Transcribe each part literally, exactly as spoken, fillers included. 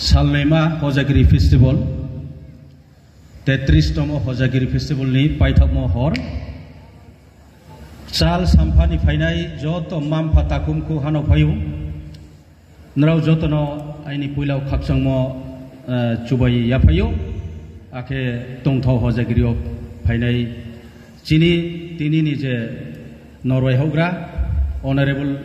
Salnaima Hojagiri Festival, tetris tomo Hojagiri Festival ni paithakmo hor. Chal samphani phainai joto mampha takhumkhu hano phaio. Nrao jotono aini puilao khakchangmo, eh, chubai yaphaio. Akhe tongthao Hojagiri o phainai chini tini ni je Norway hougra, Honorable,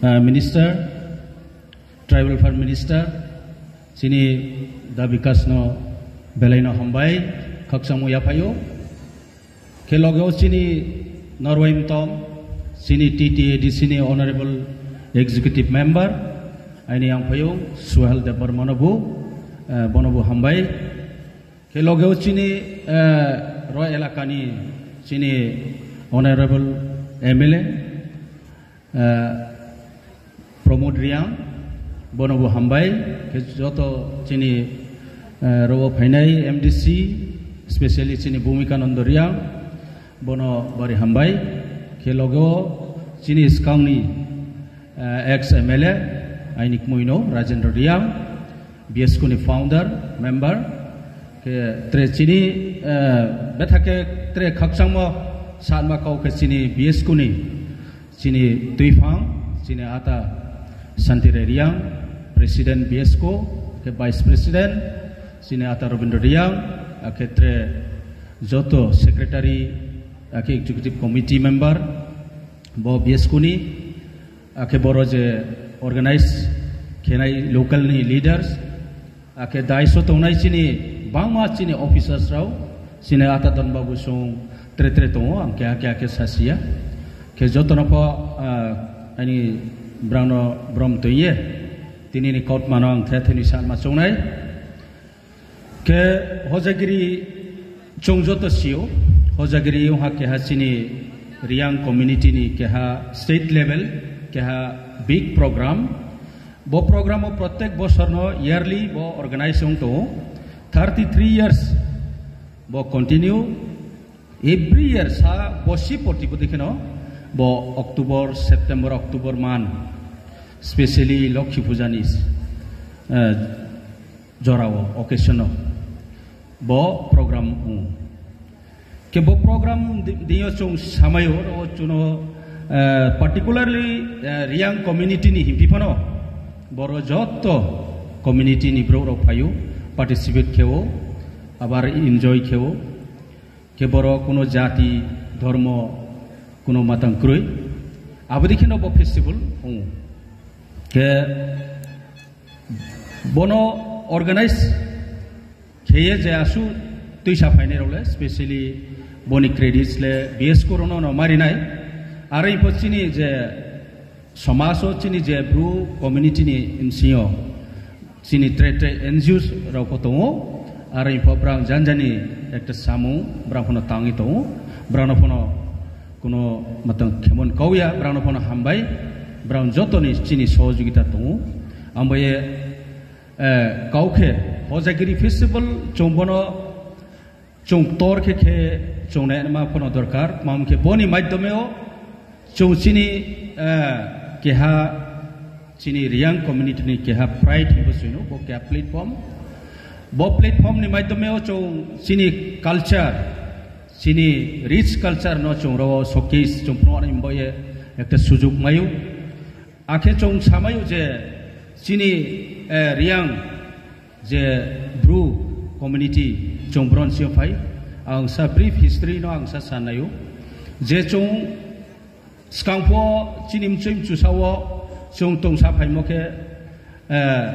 eh, Minister, Tribal Affairs Minister, chini da Bikash no belai no hambai, khakchangmo yaphaio. Khe loge o chini Norway mtom, chini T T A D C ni Honorable Executive Member, aini yang phaio Suhel Debbarma no bu, eh, bono bu hambai. Khe loge o chini, eh, ro elaka ni chini Honorable M L A, eh, Pramod Riang, bono bo hambai, khe joto chini, eh, rogo phainai M D C, specially chini Bhumika Nando Riang, bono bari hambai, khe logo chini skangni, eh, ex M L A, aini kmuino Rajendra Riang, B S K ni founder, member, khe tre chini, eh, bethake tre khakchangmo sanma kau khe chini B S K ni, chini tuiphang, chini ata Santirai Riang, President B S K, khe Vice President, chini ata Rabindra Riang, akhe tre joto Secretary, akhe Executive Committee member, bo B S K ni, akhe boro je organize khenai local ni leaders, akhe daiso tongnai chini bangma chini officers rao, chini ata don babu song tre tre tongo, ang keha keha khe sasia. Khe jotono pho, ah, ani brangno brom toiye, tini ni kautmano ang the theni sanma chongnai. Khe Hojagiri chwng joto sio, Hojagiri wngkha keha chini Riang community ni keha state level, keha big program. Bo program o protek bosorno yearly bo organize wng tongo. Thirty three years bo continue. Every year sa bosi poti poti kheno bo October, September, October man, specially Lokhi Puja ni, eh, jorao, occasion o bo program wngo. Khe bo program di-, diyo chwng samayo, o chuno, eh, particularly, eh, Riang community ni himpi phano boro jotto community ni borok rok phaio, participate kheo, abar enjoy kheo. Khe boro kuno jati, dhormo, kuno matang kwrwi. Aboni kheno bo festival wngo. Khe bono organize kheye je asu twisa phainai rok le, specially boni credits le B S K rono no marinai. Aro ipho chini je Somaso chini je Bru community ni bsingyo chini tre tre N G Os rok bo tongo, aro ipho brang janjani ekta samung brang phano tangwi tongo, brang no phano kuno matang khemon kauya, brang no phano hambai, brang jotoni chini sohojogita tongo. Ambaye, eh, kaukhe Hojagiri festival chwng bono Chwng tor khe khe chwng nai ma phano dorkar, mam khe boni maidome o chwng chini, eh, keha chini Riang community ni keha pride hinbo swino, bo keha platform. Bo platform ni maidome o chwng chini culture, chini rich culture no chwng ro showcase chwng phano ani boye ekta sujuk mayu. Akhe chwng samayu je chini, eh, Riang je Bru community chwng bron sio phai, ang sa brief history no ang sa sanayu. Je chwng skangpho chini mchwi mchusa o chwng tongsa phaimo khe, eh,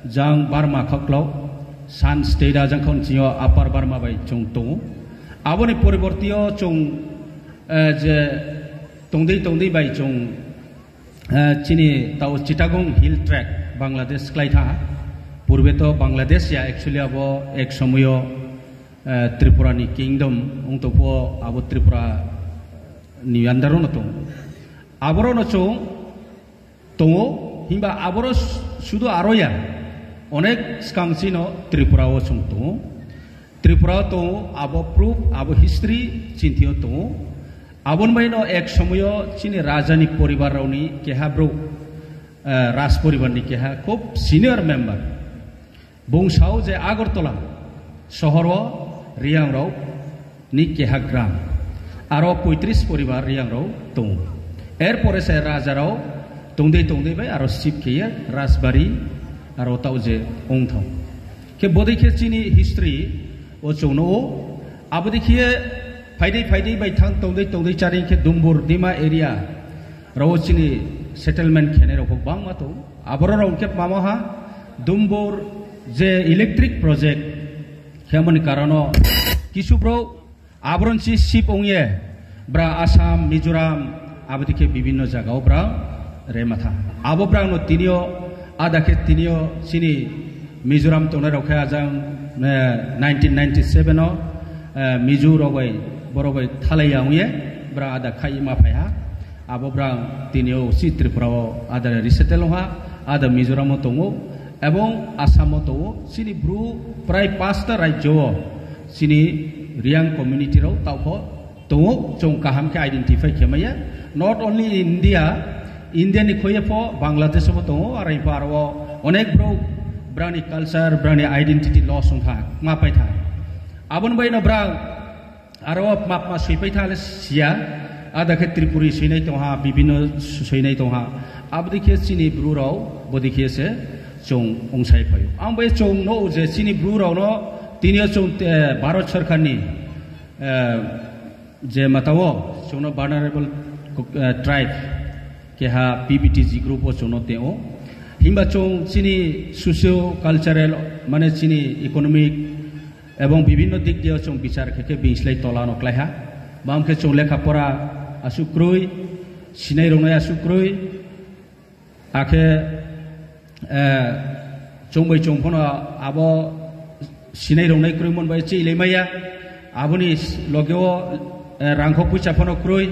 jang Burma khaklok, Shan State a jang khon chini o Upper Burma bai chwng tongo. Aboni poriborti o chwng, eh, je tongdwi tongdwi bai chwng Eh, chini tao Chittagong Hill Tract, Bangladesh kwlai tha. Purbe to Bangladesh ya, actually abo ek somoyo, eh, Tripura ni kingdom wng tongphuo, abo Tripura ni under o no tong. Aboro no chwng tongo, himba aboro s-, sudu aro ya, onek skang chino Tripura o chwng tongo. Tripura o tongo, abo proof, abo history chinthio tongo. Aboni bai no ek somoyo chini raja ni poribar rok ni keha bro, eh, raj poribar ni keha khub senior member. Bung sao je Agartala sohoro Riang rok ni keha gram, aro poitris poribar Riang rok tongo. Erpore se raja rok tongdei tongdei bai aro sip khe ye Rajbari aro tao je ongthong. Khe bodei khe chini history o chwng no o, abodei khe phaidei phaidei bai thang tongdei tongdei charing khe Dumbur Dima area rao chini settlement khenai rok bangma tong. Aboro rok khe mamo ha Dumbur je electric project khe mani karono kisu bro aboron si sip ongye bra Assam, Mizoram, abodi khe bibinno jagao bra rematha. Abo brangno tinio, ada khe tinio chini Mizoram tongnai rok khe ajang, eh, nineteen ninety-seven o, eh, Mizo rok bai, borok bai thalai ya ongye bra ada khai ma phai ha. Abo brang tinio si Tripura o ada resettle ong ha, ada Mizoram o tongo, ebong Assam o tongo. Chini bru prai pasta rajyo o chini Riang community rok taupho tongo, chwng kaham khe identify khe maya. Not only in India, India ni khoye pho Bangladesh o pho tongo, aro pho aro onek bro brani culture, brani identity loss wng kha, ma pai tha. Aboni bai no bra aro map ma sui pai tha le sia, ada khe Tripuri sui nai tong ha, bibinno sui nai tong ha. Abodi khe chini bru rok, bodi khe se chwng ongsai phaio. Ang bai chwng no je chini bru rok no tinio chwng, eh, Bharat Sarkar ni, eh, je matao chwngno vulnerable, eh, tribe keha P V T G group o chwngno teo. Himba chwng chini socio cultural mane chini economic ebong bibinno dik diyo chwng bichar khe khe bingslai tola no klaiha. Bam khe chwng lekha pora asuk krwi, sinai rwnai asuk krwi, akhe, eh, chwng bai chwng phano abo sinai rwnai krwi mon bai chilai maya. Aboni loge o, eh, rangkho puisa phano krwi.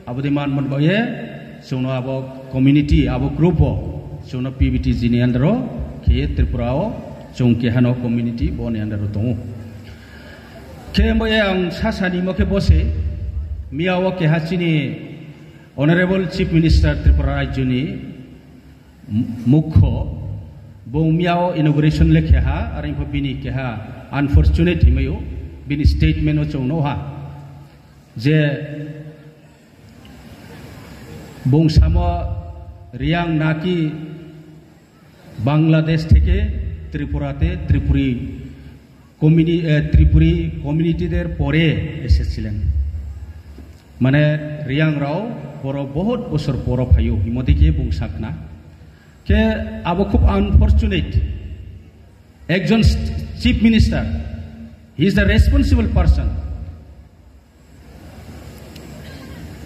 Abodi man mon bai ye chwngno abo community, abo group o chwngno P V T G ni under o khe Tripura o chwng kehano community boni under o tongo. Khe bai ang sasani mo khe bose miya o keha chini Honorable Chief Minister Tripura Rajyoni mukho bo miya o inauguration le keha, areng pho bini keha unfortunate himayo, bini statement o chwng no ha je bung samo Riang naki Bangladesh থেকে ত্রিপুরাতে ত্রিপুরী কমিউনি-, এ, ত্রিপুরী কমিউনিটিদের পরে এসেছিলেন। মানে, রিয়াংরাও বড় বহুত বছর পর ফাইও, হিমদিকে বুং সাকনা। কে আবো খুব আনফরচুনেট। একজন chief minister, he is the responsible person.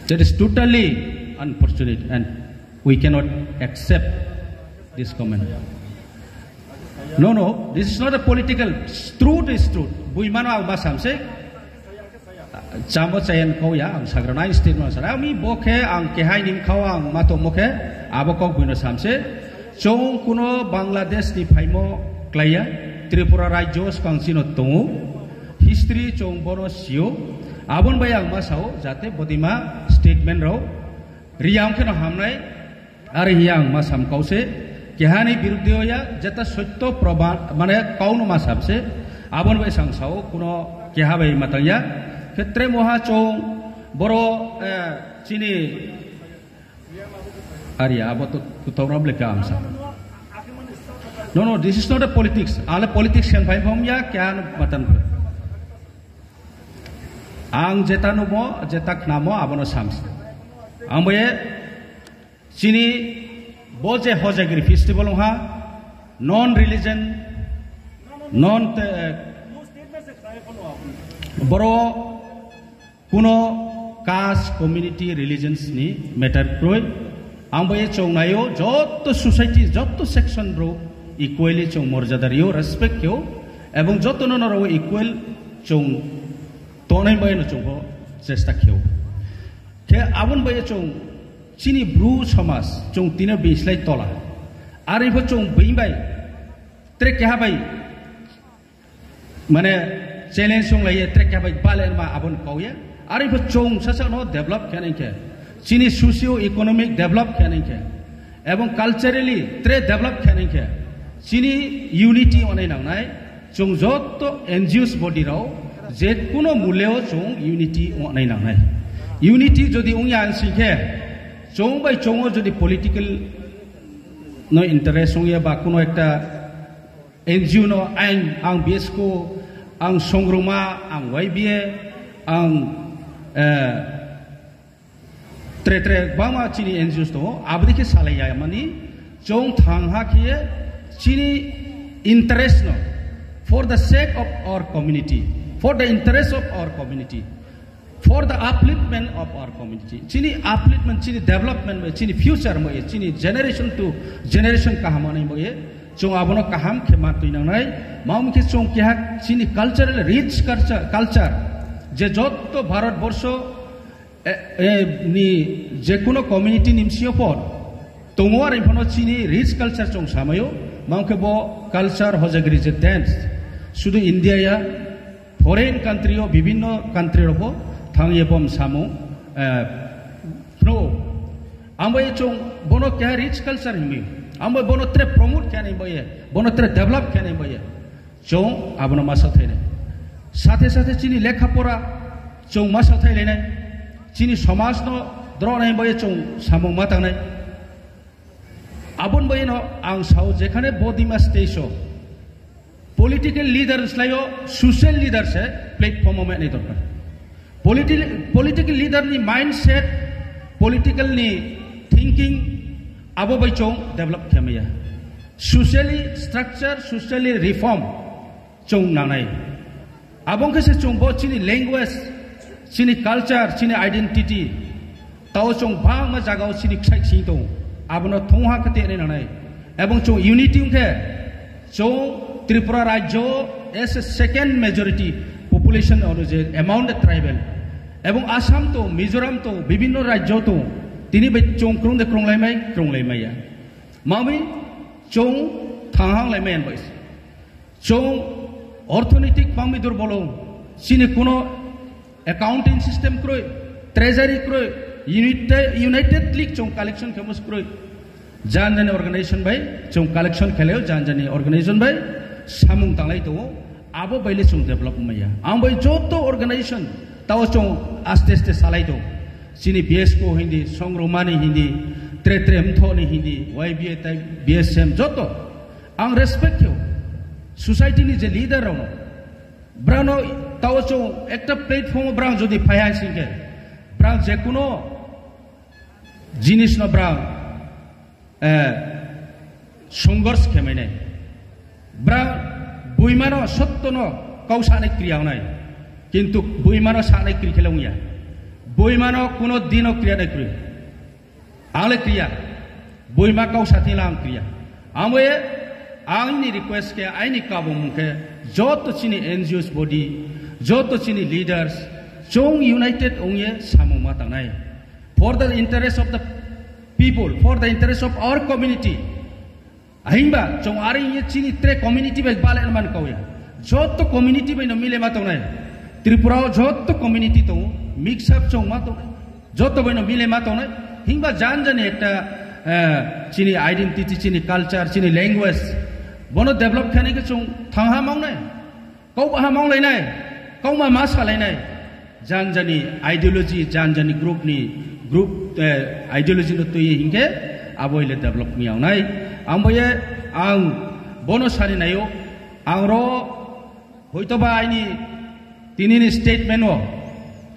That is totally unfortunate and we cannot accept this comment. No, no, this is not a political. Truth is truth. Bui mano ang masam se. Chamo chayan kau ya, ang sagra nai state no sara. Ami bokhe ang kehai nim khao ang mato mokhe abo kok buino samse. Chong kuno Bangladesh ni phaimo klaiya, Tripura rajyo skang chino tongo. History chong bono sio. Abon bai ang masao jate bodima statement rao riyam kheno hamnai. Ari hiya ang masam kause kehani biruddhe oya jeta sotto proman mane kauno masam se. Abon bai sang sao kuno keha bai matang ya. Khetre moha chong boro, eh, chini Ari abo to, to tawra ble ka amsa. No, no, this is not a politics. Ale politics khen phai phom ya kya matan. Ang jeta numo, jeta khnamo, abono sams. Ang boye chini bo je Hojagiri festival ha, non religion, non te, boro Kuno caste, community, religions ni matter kroi. Ang bai chong nayo, joto society, joto section bro equally chong morjada rio, respect kyo, ebong joto no noro equal chong tonai bai no chong ho chesta kyo. Khe abon bai chong chini bru somas chong tino bislai tola. Ari pho chong bing bai, tre keha bai, Mane challenge song lai ye trek ya bai bale ma abon kau ye. Ari pho chong sasa no develop khe nang khe. Chini socio economic develop khe nang khe. Ebong culturally tre develop khe nang khe. Chini unity onai nangnai, chwng jotto N G Os body rao je kuno muleo chwng unity onai nangnai. Unity jodi ongya ang singkhe, chwng bai chwngo jodi political no interest ongya ba kuno ekta N G O no ang, ang B S K, ang Songruma, ang Y B A, ang, eh, tre tre bama chini N G Os tongo, aboni khe salai ya mani, chwng thang ha khe chini interest no, for the sake of our community, for the interest of our community, for the upliftment of our community, chini upliftment, chini development mo, chini future mo, chini generation to generation kaham ani mo, chwng abono kaham khe ma twi nangnai, mamo khe chwng keha chini cultural rich culture, culture, je jotto Bharat borsho, e, e, ni je kuno community ni bsio por tongo, ari phano chini rich culture chwng samayo, mamo khe bo culture hojagri je dance, sudu India ya, foreign country o, bibinno country rok bo thang ye bom samung, eh, phno. Ambo ye chwng bono keha rich culture himi, ambo bono tre promote khe nai boye, bono tre develop khe nai boye. Chwng abono masa thainai. Sathe sathe chini lekha pora chwng masa thai lainai. Chini somaj no dro nai boye chwng samung ma tangnai. Abon boyeno ang sao, jekhane bodima stage o political leader slayo social leader se platform o mai dorkar. Political, political leader ni mindset, political ni thinking abo bai chwng develop khe maya. Socially structure, socially reform chwng nangnai. Abong khe se chwng bo chini language, chini culture, chini identity, tao chwng bangma jagao chini ksaik sing tongo. Abono thongha khe tene nangnai. Ebong chwng unity wngkhe chwng Tripura rajyo as a second majority population ono je among the tribal. Ebong Assam to, Mizoram to, bibinno rajyo to, tini bai chwng krung de krung laimai, krung laimai ya. Mami chwng thanghang laimai yan bai. Chwng orthonitik pangmi durbolo, chini kuno accounting system kroi, treasury kroi, unit-, united league chwng collection khamus kroi. Jan jani organization bai chwng collection kheleo, jan jani organization bai samung tanglai tongo, abo baile chwng develop maya. Ang bai joto organization tao chwng aste aste salai tongo. Chini B S K O hindi, Songrumani hindi, Tre Tre Mthoni hindi, Y B A tai B S M joto. Ang respect khe-o. Society ni je leader rok no. Brano tao chwng ekta platform o brang jodi phai hai singkhe. Brang je kuno jinis no brang, eh, songghorsh khe mainai. Brang buimano sotto no kau sanai kriya onai. Kintu buimano sanai kri khele ongya. Buimano kuno dino kriya nai kri. Ang le kriya, boima kau sathi la ang kriya. Ang bo ye, ang ni request khe, aini kabung mung khe, joto chini N G Os body, joto chini leaders, chwng united ong ye samung ma tangnai. For the interest of the people, for the interest of our community. Ahimba chwng ari ye chini tre community bai bale man kauya. Joto community bai no mile ma tongnai. Tripura o joto community tongo, mix up chwng ma tongnai. Joto bai no mile ma tongnai. Himba jan jani ekta, eh, chini identity, chini culture, chini language. Bono develop khainai khe chwng thangha mangnai. Kau baha manglainai, kau ma ma salainai. Jan jani ideology, jan jani group ni, group, eh, ideology no twi hinkhe abo ile develop ni awnai. Ang bo ye, ang bono sani nayo, ang ro hoito ba aini tini ni statement o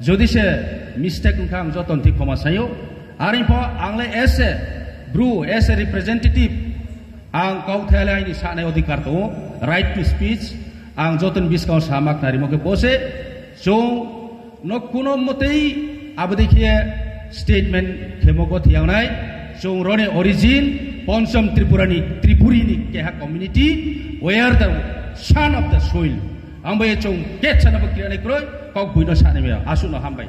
jodi se mistake wngkha ang joto ni thwi khoma sayo. Ari pho ang le as a bru, as a representative, ang kau thele aini sanai odhikar tongo, right to speech, ang jotoni bwskango sama khnarimo khe bose chwng no kuno motei abodi khe statement khemo go thiyangnai, chwng roni origin Ponchom Tripura ni, Tripuri ni keha community, we are the son of the soil. Ang bai chwng kechana bo kriyanai kroi, kok buino sanai maya, asuk no hambai.